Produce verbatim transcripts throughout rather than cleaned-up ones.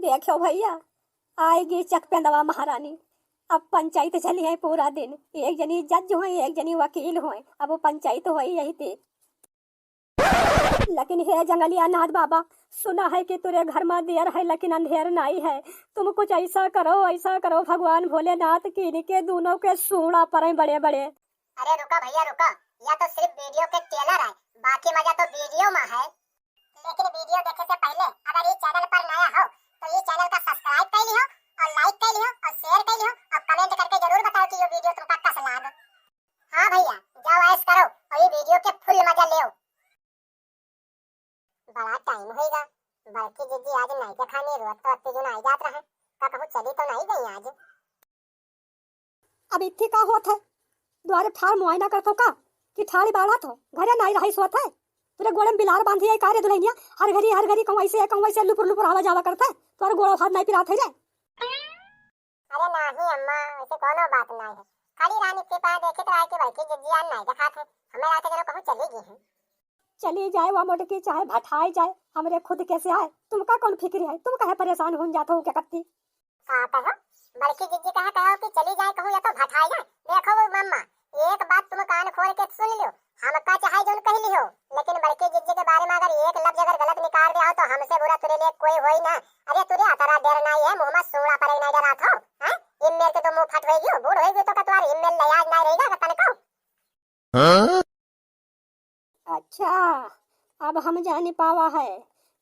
देखो भैया, आएगी चकपेंदवा महारानी। अब पंचायत चली है पूरा दिन, एक जनी जज होए, एक जनी वकील होए, अब वो पंचायत होई यही ते। लेकिन हे जंगलिया नाथ बाबा, सुना है कि तुरे घर में देर है लेकिन अंधेर नहीं है। तुम कुछ ऐसा करो, ऐसा करो भगवान भोलेनाथ कि इनके दोनों के सूड़ा पड़े बड़े बड़े। अरे रुका भैया रुका, यह तो सिर्फ वीडियो के ट्रेलर है, बाकी मजा तो वीडियो में है। लेकिन वीडियो देखे से पहले अगर ये चैनल पर नया हो तो ये चैनल का सब्सक्राइब कर लियो और लाइक कर लियो और शेयर कर लियो और कमेंट करके जरूर बताओ कि ये वीडियो तुमका कस लाग। हाँ भैया, जाओ ऐश करो और ये वीडियो के फुल मजा लेओ। बड़ा टाइम होइगा, बड़की जिज्जी आज नहीं देखानी, रोत तो अत्ती जो नहीं जात रहे, का कहूँ चली तो नहीं गई आज। अब इत्थी का होत है? द्वारे ठाड़ मुआयना करत हो का? कि ठाड़ी बाड़त हो? घरे नाई रही सोत है? पूरे गोड़े में बिलार बांधी है का रे दुल्हनिया? हर घड़ी, हर घड़ी कहूँ ऐसे, कहूँ ऐसे लुपुर लुपुर आवा जावा करत है। तोर गोड़ो हाथ नाई पिरात है रे? अरे नाही अम्मा, ऐसे कोनो बात नाई है। खड़ी रानी के पाए देखित रहे कि बड़की जिज्जी आन नाई देखात है। हमें लागे जनो कहूँ चली गई है। चली जाए वा मोटकी, चाहे भठाई जाए, हमरे खुद के से आए, तुमका कौन फिक्र है? तुम कहे परेशान होन जात हो के कत्ती? का कहो? बड़की जिज्जी कहे कहो कि चली जाए कहूँ या तो भठाई जाए। देखो वो मम्मा, एक बात तुम कान खोल के सुन लियो, हमका चाहे जौन कह लियो, लेकिन बड़की जिज्जी के बारे में अगर एक लफ्ज अगर गलत निकाल दिया हो तो हमसे बुरा तुरे लिए कोई होई ना। अरे तुरे अतरा देर नाई है, मुँह में सूड़ा परे नाई डरात हो, हैं? इम्मेल के तो मुँह फट होई गयो, बूढ़ होई गयो तो का तुम्हारे इम्मेल लिहाज नाई रहेगा का तनको? हाँ? अच्छा, अब हम जानी पावा है।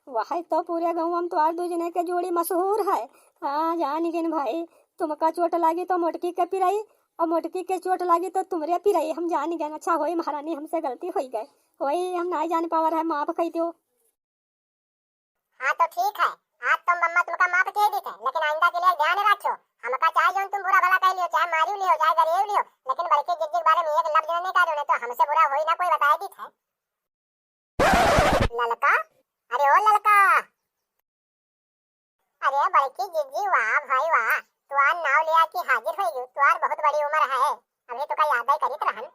वह तो पूरे गाँव में तोहार दू जने के जोड़ी मशहूर है। हाँ, जान गिन भाई, तुमका चोट लागी तो मोटकी के पिराई, और मोटकी के चोट लागी तो तुमरे पिराई। हम जान गए। अच्छा, होई महारानी, हमसे गलती होई गए, होई, हम नाई जान पावा रहे, माफ कर दियो। हाँ तो ठीक है, आज तो मम्मा तुमका माफ कह दी थे, लेकिन आइंदा के लिए ध्यान रखियो। हमका चाहे जौन तुम बुरा भला कह लियो, चाहे मारियो लियो, चाहे गरियो लियो, लेकिन बड़की जिज्जी के बारे में एक लफ्ज नहीं कह दो, नहीं तो हमसे बुरा होई ना कोई बताए दी थे। ललका, अरे ओ ललका, अरे बड़की जिज्जी, वाह भाई वाह, तुहार नाव लिया कि हाजिर होई गयो, तुहार बहुत बड़ी उम्र है, अभी तो का याद ही करित रहन।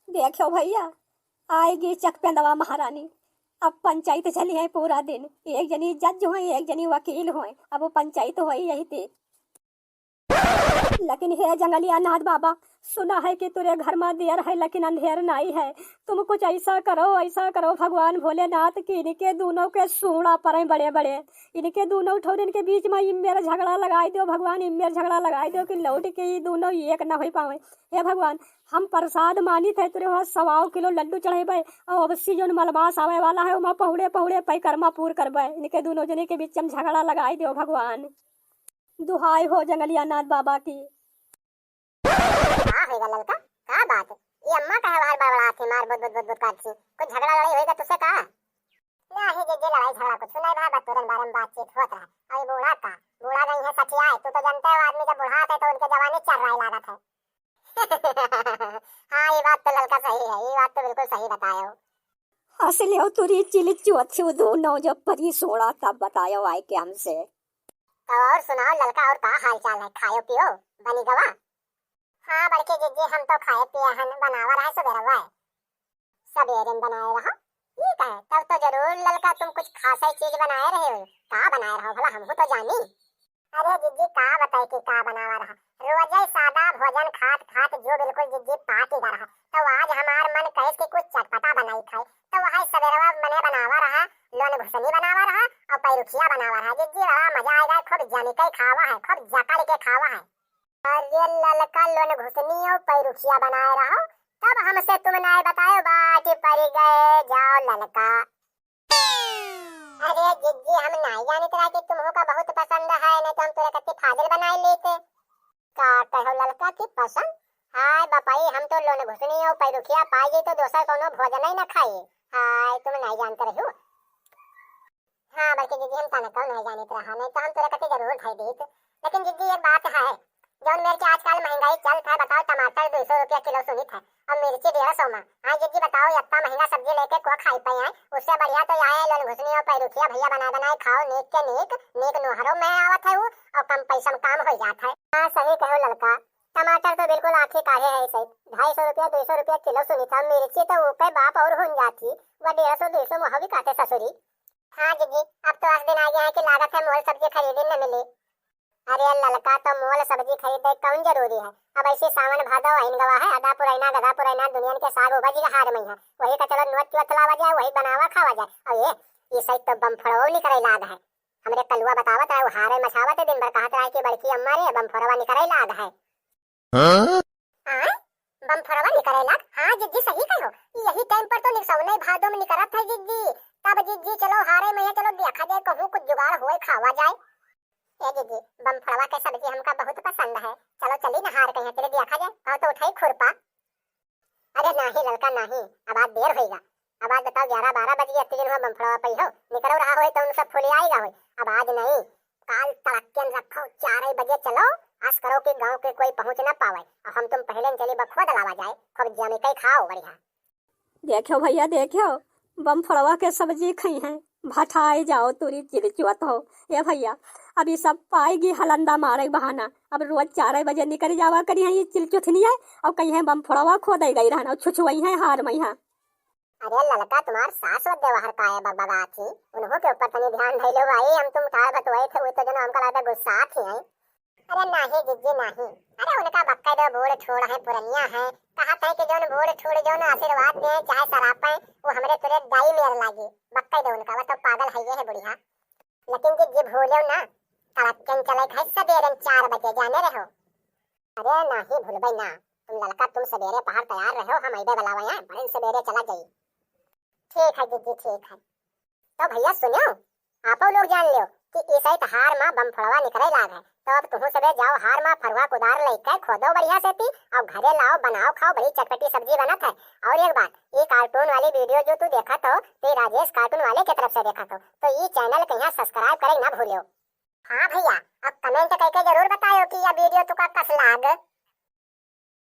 देखो भैया, आएगी चकपेंदवा महारानी। अब पंचायत चली है पूरा दिन, एक जनी जज होए, एक जनी वकील होए, अब वो पंचायत होई यही ते। लेकिन हे जंगलिया नाथ बाबा, सुना है कि तुरे घर में देर है लेकिन अंधेर नहीं है। तुम कुछ ऐसा करो, ऐसा करो भगवान भोलेनाथ कि इनके दोनों के सूड़ा पड़े बड़े बड़े, इनके दोनों ठौरन के बीच में इम्मेर झगड़ा लगाई दो भगवान, इम्मेर झगड़ा लगाई दो कि लौट के ये दोनों एक ना हो पावे। हे भगवान, हम प्रसाद मानित है, तोरे वहाँ सवाओ किलो लड्डू चढ़ेबे, और अवश्य जौन मलमास आवे वाला है, ओमा पहुड़े पहुड़े परिक्रमा पूर करबे। इनके दोनों जने के बीच हम झगड़ा लगाई दो भगवान। दुहाई हो जंगलिया नाथ बाबा की। का होइगा ललका? का बात? ये अम्मा काहे बाहर बड़बड़ात है, मार बुद बुद बुद बुद करत है? कुछ झगड़ा लड़ाई होइगा तुझसे का? नाही जिज्जी, लड़ाई झगड़ा कुछ नहीं भा, बस तोरन बारे में बातचीत होत रहा। अरे बूढ़ा का, बूढ़ा गई है सठियाए, तू तो जानते हो आदमी जब बुढ़ात है तो उनके जवानी चर्राए लागत है। हाँ, ये बात तो ललका सही है, ये बात तो बिल्कुल सही बतायो। हंस लियो तुरी चिल चुअत हो दोनों, जब परी सोड़ा तब बतायो आए के हमसे। तो और सुनाओ ललका, और का हाल चाल है? खायो पियो बनी गवा? हाँ बड़की जिज्जी, हम तो खाए पिए हन, बनावा रहे सुबेरवा। सबेरे में बनाए रहा? ठीक है, तब तो जरूर ललका तुम कुछ खासा ही चीज बनाए रहे हो। का बनाए रहो भला, हमहू तो जानी। अरे जिज्जी, का बताई कि का बनावा रहा, रोजे सादा भोजन खात खात जो बिल्कुल जिज्जी पाकी गा रहा, तो आज हमार मन कहिस कि कुछ चटपटा बनाई खाई, तो वही सबेरवा मने बनावा रहा, लोन घुसनी बनावा रहा और पैरुखिया बनावा रहा। जिज्जी बड़ा मजा आएगा, खूब जम के खावा है, खूब जकड़ के खावा है। अरे ललका लोन घुसनी और पैरुखिया बनाए रहो, तब हमसे तुम नाय बतायो, बाटी परी गए, जाओ ललका। अरे जिज्जी, हम नाय जानित रहा कि तुमहू का बहुत पसंद है, नहीं तो हम तोरे कत्ती फाजिल बनाए लेते। का कहो ललका की पसंद? हाय बापाई, हम तो लोन घुसनी और पैरुखिया पाई जाई तो दोसर कोनो भोजन ही ना खाई। हाय, तुम नाय जानते रहो। हाँ, बड़की जिज्जी, हम तनिको नहीं जानित रहा, नहीं तो हम तोरे कत्ती जरूर खाई देत। लेकिन जिज्जी, एक बात है, जौन मेर के आजकल महंगाई चलत है, बताओ, टमाटर दो सौ रुपया किलो सुनित है और मिर्ची डेढ़ सौ में। हाँ जिज्जी, बताओ, इतना महंगा सब्जी लेके को खाई पाए हैं? उससे बढ़िया तो यह है, लोन घुसनी और पैरुखिया भैया बनाए बनाए खाओ, नीक के नीक, नीक नोहरो में आवत है वो, और कम पैसा में काम हो जात है। हाँ, सही कहो ललका, टमाटर तो बिल्कुल आँखी काढ़े है सही, ढाई सौ रुपया, दो सौ रुपया किलो सुनित है, मिर्ची तो ओके बाप और होन जाती, वह डेढ़ सौ, दो सौ में हवी काटे ससुरी। हाँ जीजी, अब तो अस दिन आ गया है कि लागत है मोल सब्जी खरीदे न मिली। अरे ललका, तो मोल सब्जी खरीदे कौन जरूरी है? अब ऐसे सावन भादो आइन गवा है, अदा पुरैना गधा पुरैना दुनियन के साग उपज गया हार मइहाँ, वही का चलो नोच चोच लावा जाए, वही बनावा खावा जाए। और ये, ये सही तो बमफड़वो निकरे लाग है। हमरे कलुआ बतावत रहे, वो हारे मचावत है, दिन भर कहत रहे कि बड़की अम्मा रे, बमफड़वा निकरे लाग है। हाँ? आय? बमफड़वा निकरे लाग? हाँ जिज्जी, सही कहो, यही टाइम पर तो निकसौने भादो में निकरत है जिज्जी। तब जिज्जी चलो हारे मइहाँ चलो देखा जाए, कहूँ कुछ जुगाड़ होए खावा जाए। ए जिज्जी, बमफड़वा के सब्जी हमका बहुत पसंद है, चलो चली न हार कइहाँ चली देखा जाए, कहो तो उठाई खुरपा। अरे नाही ललका नाही, अब आज देर होइगा। अब आज बताओ ग्यारह बारह बज गया, अत्ती दिन हुआ बमफड़वा पई हो, निकरो रहा होई तो उन सब फूले आइगा होई। अब आज नहीं, काल तड़क्कन रखो, चार बजे चलो, अस करो कि गाँव के कोई पहुँच ना पावे, और हम तुम पहले न चली बखुआ दलावा जाए, खूब जमी के खाओ बढ़िया। देखो भइया देखो, बमफड़वा के सब्जी खइहैं, भठाई जाओ तुरी चिलचुअत हो। ए भइया, अब ई सब पाइगी हलंदा मारे के बहाना, अब रोज चार बजे निकरी जावा करिहैं ई चिलचुथनी है, और कहिहैं बमफड़वा खोदे गई रहन, और छुछुअइहैं हार मइहाँ। अरे ललका, तुम्हार सास और देवहर का है बगबगात ही, उन्हों के ऊपर तनी ध्यान धइलो भाई, हम तुम ठाड़ बतुआई थे, वो तो जनो हमका लगता गुस्सा थी हैं। अरे नाही जिज्जी नाही, अरे उनका बक्का दो, बूढ़ ठूढ़ है, पुरनिया है, कहत है कि जौन बूढ़ ठूढ़ जौन आशीर्वाद दे चाहे सरापे, वो हमरे तुरे दाई मेर लागी। बक्का दो उनका, वो तो पागल है ये है बुढ़िया। लेकिन जिज्जी भूलो ना, तड़क्कन चले खाए सबेरन चार बजे, जाने रहो। अरे नाही भूलबे ना, तुम ललका तुम सबेरे पहर तैयार रहो, हम अइबे बुलावे हैं, बड़े सबेरे चला जाई। ठीक है जिज्जी, ठीक है। तो भइया सुनो, आपो लोग जान लो कि ई सहित हार मा बमफड़वा निकरे लाग है, तो अब तुहू सबे जाओ हार मा फरुहा कुदार लइके खोदो बढ़िया से ती, और घरे लाओ बनाओ खाओ, बड़ी चटपटी सब्जी बनत है। और एक बात, ये कार्टून वाली वीडियो जो तू देखत हो, ते राजेश कार्टून वाले के तरफ से देखत हो, तो ये चैनल कहिया सब्सक्राइब करे ना भूलो। हाँ भइया, अब कमेंट करके जरूर बतायो कि यह वीडियो तुका कस लाग।